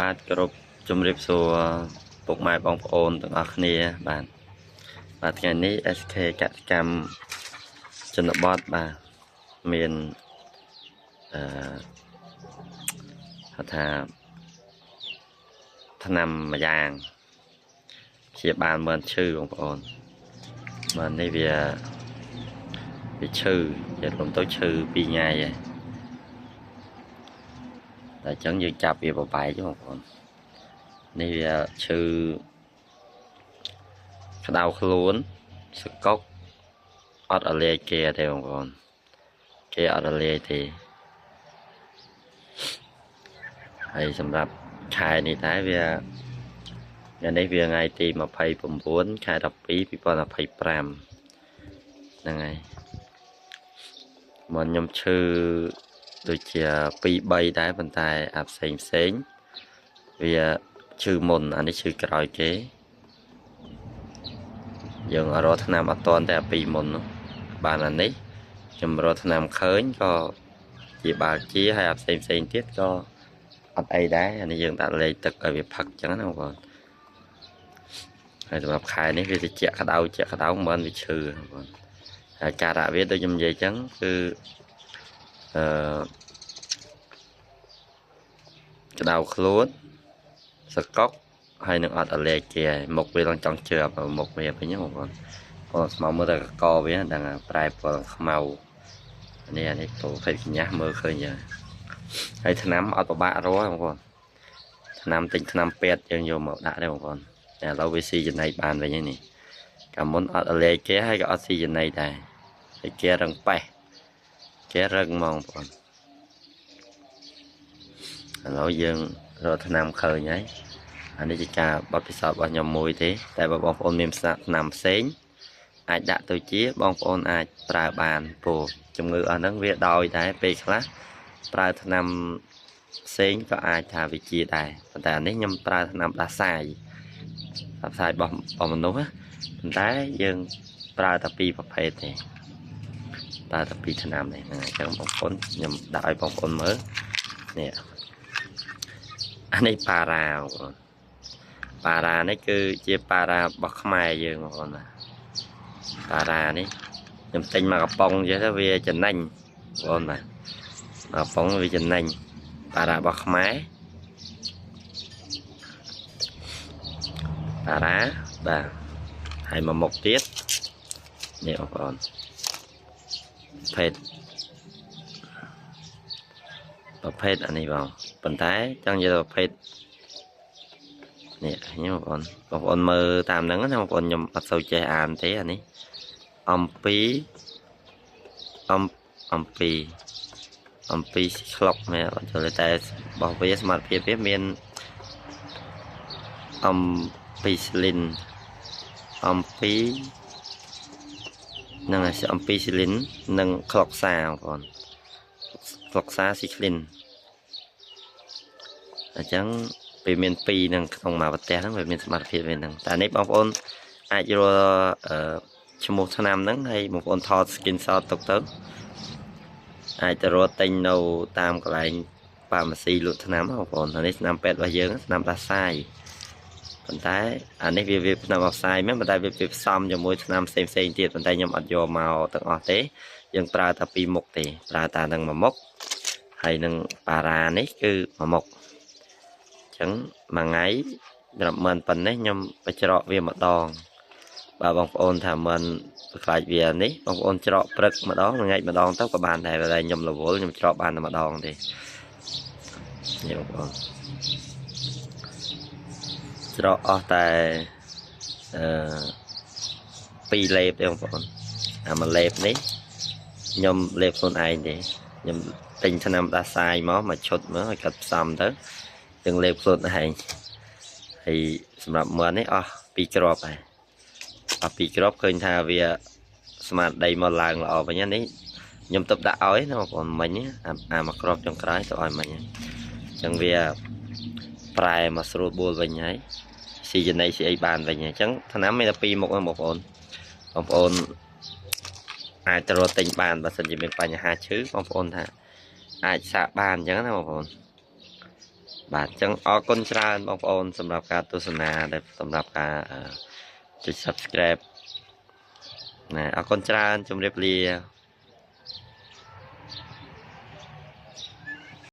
បាទគោរពជំរាបសួរពុកម៉ែបងប្អូនទាំងអស់គ្នាបាទបាទថ្ងៃនេះ SK កសិកម្មជនបទបាទមានអឺហៅថាថ្នាំមួយយ៉ាងព្យាបាលមិនឈឺបងប្អូនបាទនេះវាឈឺនិយាយរួមទៅឈឺ2ថ្ងៃហើយតែអញ្ចឹងយើងចាប់វាបបែកបងប្អូននេះវាឈឺក្តៅខ្លួនសកុកអត់អលាយគេទេបងប្អូនគេអត់អលាយទេហើយសម្រាប់ខែនេះដែរវាថ្ងៃនេះវាថ្ងៃទី29ខែ12 2025ហ្នឹងហើយមុនខ្ញុំឈឺដូចជា2 3ដែរប៉ុន្តែអាផ្សេងផ្សេងវាឈឺមុនអានេះឈឺក្រោយគេយើងរកថ្នាំអត់តាន់តែអាពីរមុននោះបានអានេះខ្ញុំរកថ្នាំឃើញក៏ជាបាល់ជាហើយអាផ្សេងផ្សេងទៀតក៏អត់អីដែរអានេះយើងដាក់លេខទឹកឲ្យវាផឹកចឹងណាបងប្អូនហើយសម្រាប់ខែនេះវាត្រជាក់ក្តៅជាក់ក្តៅមិនវាឈឺបងប្អូនហើយការៈវាដូចខ្ញុំនិយាយចឹងគឺអឺក្តៅខ្លួនសកុកហើយនឹងអត់អាឡែគេហើយមុខវាឡើងចង់ជឿមុខវាវិញបងប្អូនបងស្មៅមើលតែកកវាដឹងប្រែពណ៌ខ្មៅនេះអានេះប្រភេទកញ្ញាស់មើលឃើញចឹងហើយថ្នាំអត់ពិបាករកបងប្អូនថ្នាំទិញថ្នាំពេទ្យយើងយកមកដាក់ទេបងប្អូនតែឥឡូវវាស៊ីចំណីបានវិញហើយនេះកាលមុនអត់អាឡែគេហើយក៏អត់ស៊ីចំណីដែរហើយគេរឹងប៉េះគេរឹងហ្មងបងប្អូនឥឡូវយើងរកថ្នាំឃើញហើយអានេះជាការបទពិសោធន៍របស់ខ្ញុំមួយទេតែបើបងប្អូនមានថ្នាំផ្សេងអាចដាក់ទៅជាបងប្អូនអាចប្រើបានព្រោះជំងឺអស់ហ្នឹងវាដោយដែរពេលខ្លះប្រើថ្នាំផ្សេងក៏អាចថាវាជាដែរប៉ុន្តែអានេះខ្ញុំប្រើថ្នាំដាសាយដាសាយរបស់មនុស្សណាប៉ុន្តែយើងប្រើតែពីរប្រភេទទេប្រើតែពីរថ្នាំនេះហ្នឹងអញ្ចឹងបងប្អូនខ្ញុំដាក់ឲ្យបងប្អូនមើលនេះអានេះប៉ារ៉ាបងប្អូនប៉ារ៉ានេះគឺជាប៉ារ៉ារបស់ខ្មែរយើងបងប្អូនណាប៉ារ៉ានេះខ្ញុំទិញមកកំប៉ុងចេះទៅវាចំណេញបងប្អូនបាទមកកំប៉ុងវាចំណេញប៉ារ៉ារបស់ខ្មែរប៉ារ៉ាបាទហើយមកមុខទៀតនេះបងប្អូនភេទប្រភេទអានេះបងប៉ុន្តែចង់និយាយប្រភេទនេះខ្ញុំបងប្អូនបងប្អូនមើលតាមហ្នឹងណាបងប្អូនខ្ញុំអត់សូវចេះអានទេអានេះអំពីអំពីអំពីក្លុកមែនអត់ចូលតែរបស់វាសមត្ថភាពវាមានអំពីស្លីនអំពីនឹងអំពីស្លីននិងក្លុកសាបងប្អូនក្លុកសាស៊ីក្លីនអញ្ចឹងវាមាន2នឹងក្នុងមួយប្រទេសហ្នឹងវាមានសមត្ថភាពវាហ្នឹងតែនេះបងប្អូនអាចរកឈ្មោះថ្នាំហ្នឹងហើយបងប្អូនថត screenshot ទុកទៅអាចទៅរកទិញនៅតាមកន្លែងហ្វាម៉ាស៊ីលក់ថ្នាំបងប្អូនអានេះថ្នាំពេទ្យរបស់យើងថ្នាំដាសាយប៉ុន្តែអានេះវាថ្នាំអផ្សាយមែនប៉ុន្តែវាផ្សំជាមួយថ្នាំផ្សេងផ្សេងទៀតប៉ុន្តែខ្ញុំអត់យកមកទាំងអស់ទេយើងប្រើតែពីរមុខទេប្រើតែនឹងមួយមុខហើយនឹងប៉ារ៉ានេះគឺមួយមុខចឹងមួយថ្ងៃរាប់ម៉ឺនប៉ុណ្ណេះខ្ញុំបញ្ច្រកវាម្ដងបើបងប្អូនថាមិនខ្លាចវានេះបងប្អូនច្រកព្រឹកម្ដងថ្ងៃម្ដងទៅក៏បានដែរតែខ្ញុំរវល់ខ្ញុំច្រកបានតែម្ដងទេនេះបងប្អូនច្រកអស់តែអឺ2លេបទេបងប្អូនអាមួយលេបនេះខ្ញុំលេបខ្លួនឯងទេខ្ញុំទិញថ្នាំដាសាយមកមួយឈុតមើលឲ្យកាត់ផ្សំទៅទាំងលេបខ្លួនឯងហើយសម្រាប់មើលនេះអស់2គ្រាប់ហើយអស់2គ្រាប់ឃើញថាវាស្មារតីមកឡើងល្អវិញនេះខ្ញុំទៅដាក់ឲ្យណាបងប្អូនមិញអាមួយគ្រាប់ចុងក្រោយទៅឲ្យមិញអញ្ចឹងវាប្រែមកស្រួលបួលវិញហើយស៊ីចំណីស៊ីអីបានវិញអញ្ចឹងថ្នាំមានតែពីរមុខហ្នឹងបងប្អូនបងប្អូនអាចទៅរកទិញបានបើសិនជាមានបញ្ហាឈឺបងប្អូនថាអាចសាកបានអញ្ចឹងណាបងប្អូន បាទអញ្ចឹងអរគុណច្រើនបងប្អូនសម្រាប់ការទស្សនាដែលសម្រាប់ការចុច Subscribe ណាអរគុណច្រើនជម្រាបលា។